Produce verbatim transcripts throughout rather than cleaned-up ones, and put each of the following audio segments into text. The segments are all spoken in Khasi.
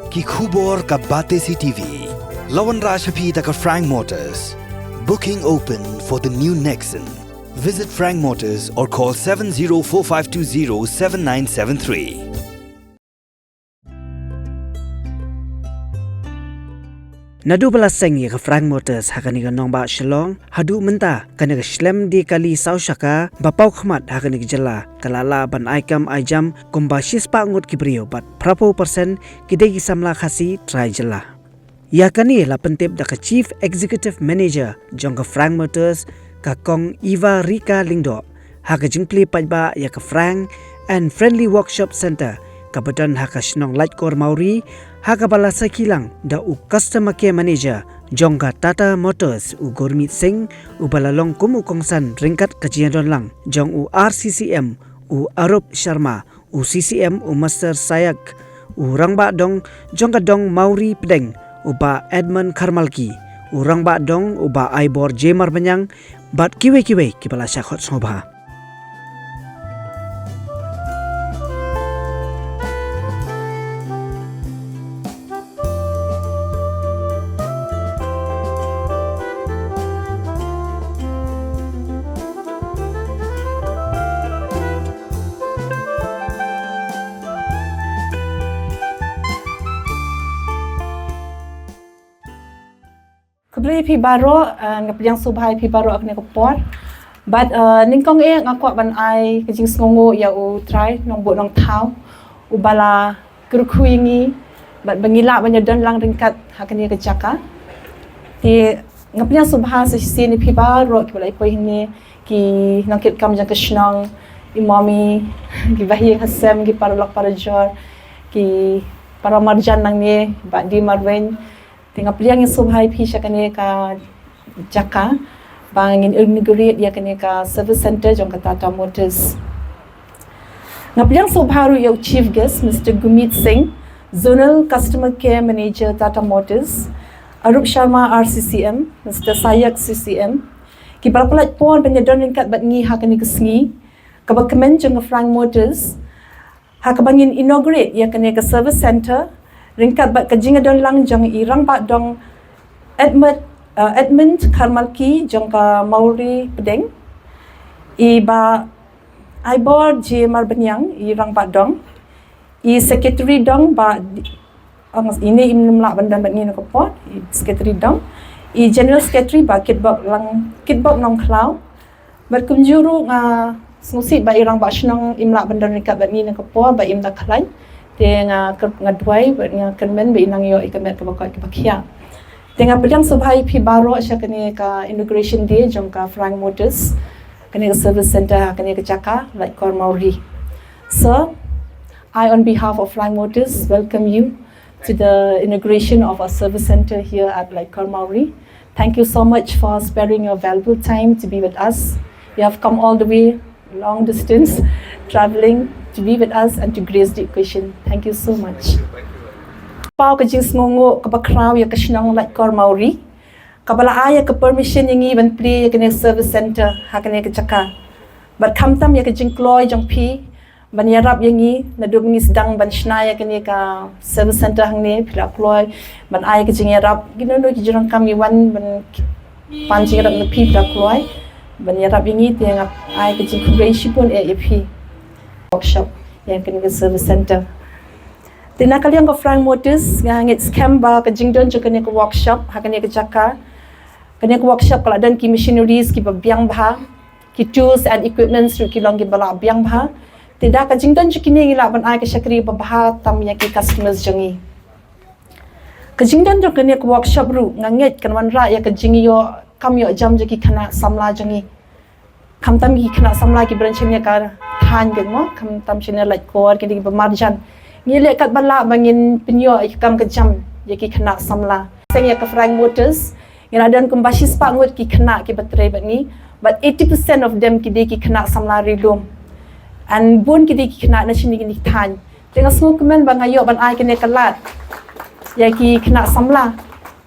Ki khubor ka Batesi T V. La wanrah sha phi da ka Frank Motors. Booking open for the new Nexon. Visit Frank Motors or call seven zero four five two zero seven nine seven three. Naduh ba la seng ïa ka Frank Motors ha kane ka nongbah Shillong, haduh mynta kane ka shlem die kali saw shaka ba paw khmat ha kane ka jylla ka la lah ban ai kam ai jam kumba shispah ngut ki briew bad phraphew percent ki dei ki samla Khasi trai jylla. Ïa kane la pyntip da ka Chief Executive Manager jong ka Frank Motors, ka Kong Eva Rika Lyngdoh, ha ka jingplie paidbah ïa ka Frank and Friendly Workshop Center kaba don ha ka shnong Laitkor Mawri, ha kaba la sakhi lang da u Customer Care Manager jong ka Tata Motors, u Gurmeet Singh, uba la long kum u kongsan ryngkat ka jingdon lang jong u R C C M, u Arup Sharma, u C C M, u Master Sayak, u Rangbah Dong jong ka Dong Mawri Pdeng, u Bah Edmund Kharmalki, u Rangbah Dong, u Bah Aibor J Marbaniang, bad kiwei kiwei kiba la shah khot sngewbha. Khublei ïa phi baroh, eh, nga pdiang sngewbha ïa phi baroh ha kane ka por. Bad, eh, nyngkong eh nga kwah ban ai ka jingsngewnguh ïa U Trai Nongbuh Nongthaw, uba la kyrkhu ïa ngi bad ba ngi lah ban ïadon lang ryngkat ha kane ka jaka. Te nga pdiang sngewbha sa shisien ïa phi baroh kiba la ïa poi hangne, ki nongkitkam jong ka shnong, i mami, ki bahaïing hasem, ki paralok parajor, ki para marjan nangne, Bah D Marwein. Te nga pdiang ïa sngewbha ïa phi sha kane ka jaka ba ngin inaugurate ïa kane ka service center jong ka Tata Motors. Nga pdiang sngewbha ruh ïa u chief guest, Mister Gurmeet Singh, Zonal Customer Care Manager, Tata Motors, Arup Sharma, R C C M, Mister Sayak, C C M, kiba la pynlait por ban ïadon ryngkat bad ngi ha kane ka sngi kaba kmen jong ka Frank Motors, ha kaba ngin inaugurate ïa kane ka service center ryngkat bad ka jingïadon lang jong i Rangbah Dong Edmund, uh, Edmund Kharmalki jong ka Mawri Pdeng, i Bah Aibor J Marbaniang, i Rangbah Dong, i Secretary Dong, Bah Di-, ong, ine im nym lah ban don bad ngi na ka por, i Secretary Dong, i General Secretary, Bah Kitbok Lang, Kitbok Nongkhlaw. Bad kumjuh ruh nga sngewsih ba i Rangbah Shnong im lah ban don ryngkat bad ngi na ka por ba im da khlaiñ. Te nga kyr-, nga duwai bad nga kyrmen ba i nang ïoh ïa ka met kaba koit kaba khiah. Te nga pdiang sngewbha ïa phi baroh sha kane ka inauguration day jong ka Frank Motors, kane ka service center, kane ka jaka Laitkor Mawri. So, I, on behalf of Frank Motors, welcome you to the inauguration of our service center here at Laitkor Mawri. Thank you so much for sparing your valuable time to be with us. You have come all the way, long distance, traveling to be with us and to grace the occasion. Thank you so much. Paw ka jingsngewnguh kaba khraw ïa ka shnong Laitkor Mawri, kaba la ai ïa ka permission ïa ngi ban plie ïa kane service center ha kane ka jaka. Bad khamtam ïa ka jingkloi jong phi ban ïarap ïa ngi, naduh ba ngi sdang ban shna ïa kane ka service center hangne, phi la kloi ban ai ka jingïarap, kino kino ki jingdonkam ngi wan ban pan jingïarap na phi, phi la kloi ban ïarap ïa ngi, te nga ai ka jingkhublei shibun eh ïa phi. Workshop ïa kane ka service center. Te na ka liang ka Frank Motors, nga ngeit skhem ba ka jingdon jong kane ka workshop ha kane ka jaka, kane ka workshop ka la don ki machineries kiba biang bha, ki tools and equipments ruh ki long kiba la biang bha. Te da ka jingdon jong kine ngi lah ban ai ka shakri ba bha tam ïa ki customers jong ngi. Ka jingdon jong kane ka workshop ruh nga ngeit kan wanrah ïa ka jingïoh kam ïoh jam jong ki khynnah samla jong ngi. Khamtam ki khynnah samla kiba don shane ka thaiñ, ka mo, khamtam shane Laitkor, kine kiba marjan. Ngi leh katba lah ba ngin pynïoh ïa ka kam ka jam ïa ki khynnah samla. Seng ïa ka Frank Motors, ngi la don kumba shispah ngut ki khynnah kiba trei bad ngi, but eighty percent of them ki dei ki khynnah samla ri lum. And bun ki dei ki khynnah na shane kine ki thaiñ. Te nga sngewkmen ba nga ïoh ban ai kane ka lad ïa ki khynnah samla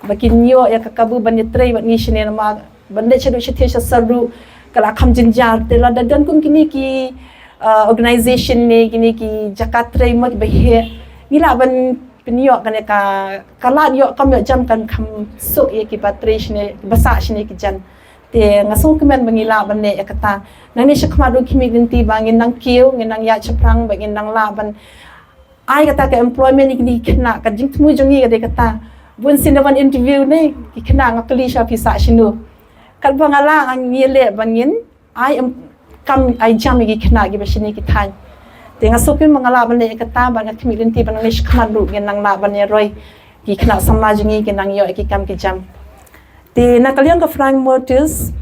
ba kin ïoh ïa ka kabu ban ïatrei bad ngi shane, namar ban leit shaduh shathie sha sor ruh ka la kham jynjar. Te lada don kum kine ki, uh, organization ne kine ki jaka trei mo kiba heh, ngi lah ban pynïoh kane ka, ka lad ïoh kam ïoh jam kan kham suk ïa ki batri shane, ki basa shane ki jan. Te nga sngewkmen ba ngi lah ban leh ïa kata. Nangne shakhmat ruh ki mih lynti ba ngin nang kiew, ngin nang ïaid shaphrang, ba ngin nang lah ban ai kata ka employment ïa kine ki khynnah. Ka jingthmu jong ngi ka dei kata. Bun sien da wan interview ne ki khynnah, nga kylli sha phi sah shano. Katba nga lah, ngi leh ba ngin ai em, kam ai jam ïa ki khynnah kiba shane ki thaiñ. Te nga sngewkmen ba nga lah ban leh ïa kata, ba nga khmih lynti ba nangne shakhmat ruh ngin nang lah ban ïaroi, ki khynnah samla jong ngi kin nang ïoh ïa ki kam ki jam. Te na ka liang ka Frank Motors,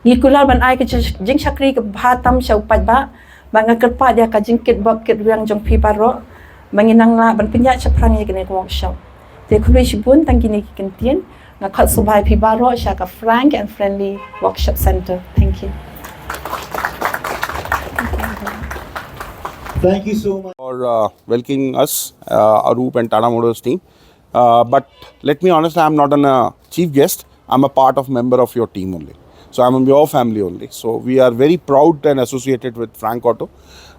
ngi kular ban ai ka jing-, jingshakri kaba bha tam sha u paidbah, ba nga kyrpad ïa ka jingkitbok kitrwiang jong phi baroh, ba ngin nang lah ban pynïaid shaphrang ïa kane ka workshop. Te khublei shibun tang kine ki kyntien, nga khot sngewbha ïa phi baroh sha ka Frank and Friendly Workshop Center. Thank you. Thank you so much for uh, welcoming us, uh, Arup and Tata Motors team. Uh, but let me honest, I'm not an, a chief guest. I'm a part of member of your team only. So I'm in your family only. So we are very proud and associated with Frank Auto,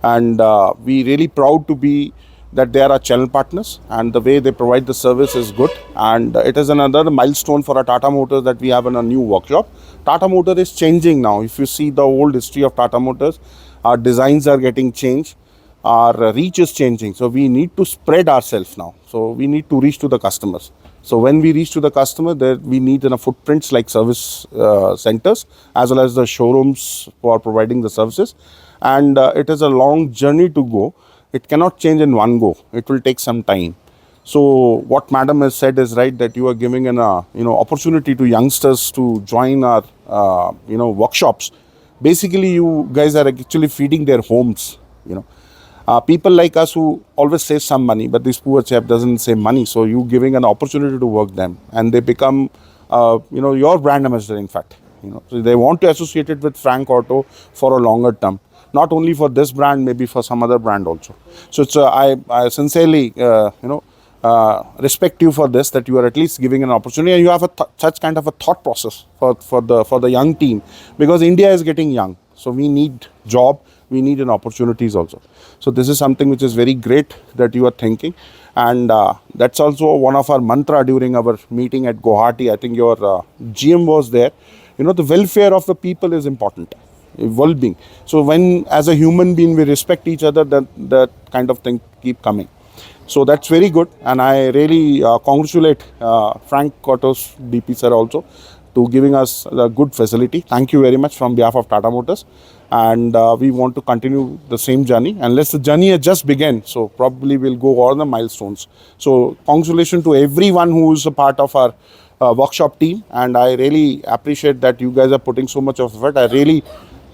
and uh, we really proud to be that they are our channel partners, and the way they provide the service is good, and uh, it is another milestone for a Tata Motors that we have in a new workshop. Tata Motor is changing now. If you see the old history of Tata Motors, our designs are getting changed, our uh, reach is changing, so we need to spread ourselves now. So we need to reach to the customers. So when we reach to the customer, there we need in a footprints like service uh, centers as well as the showrooms for providing the services. And uh, it is a long journey to go. It cannot change in one go. It will take some time. So what madam has said is right, that you are giving an uh, you know, opportunity to youngsters to join our uh, you know, workshops. Basically, you guys are actually feeding their homes. You know, uh, people like us who always save some money, but this poor chap doesn't save money. So you giving an opportunity to work them, and they become uh, you know, your brand ambassador. In fact, you know, so they want to associate it with Frank Auto for a longer term, not only for this brand, maybe for some other brand also. So it's uh, I, I sincerely uh, you know, uh, respect you for this, that you are at least giving an opportunity, and you have a th- such kind of a thought process for, for the, for the young team, because India is getting young. So we need job, we need an opportunities also. So this is something which is very great that you are thinking, and uh, that's also one of our mantra during our meeting at Guwahati. I think your uh, G M was there. You know, the welfare of the people is important, well-being. So when, as a human being, we respect each other, that, that kind of thing keep coming. So that's very good, and I really uh, congratulate uh, Frank Autos D P sir also to giving us a good facility. Thank you very much from behalf of Tata Motors, and uh, we want to continue the same journey. Unless the journey has just begun, so probably we'll go all the milestones. So congratulations to everyone who is a part of our uh, workshop team, and I really appreciate that you guys are putting so much of effort. I really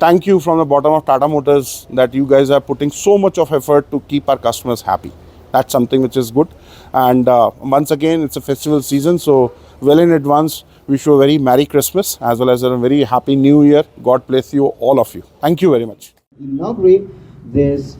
thank you from the bottom of Tata Motors that you guys are putting so much of effort to keep our customers happy. That's something which is good. And uh, once again, it's a festival season, so well in advance, wish you a very Merry Christmas as well as a very Happy New Year. God bless you, all of you. Thank you very much. Inaugurate this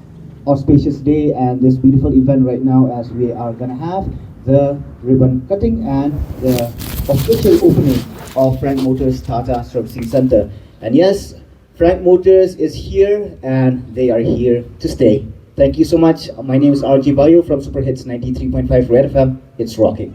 auspicious day and this beautiful event right now, as we are going to have the ribbon cutting and the official opening of Frank Motors Tata Servicing Center. And yes, Frank Motors is here and they are here to stay. Thank you so much. My name is R J Bayo from Super Hits ninety-three point five Red F M. It's rocking.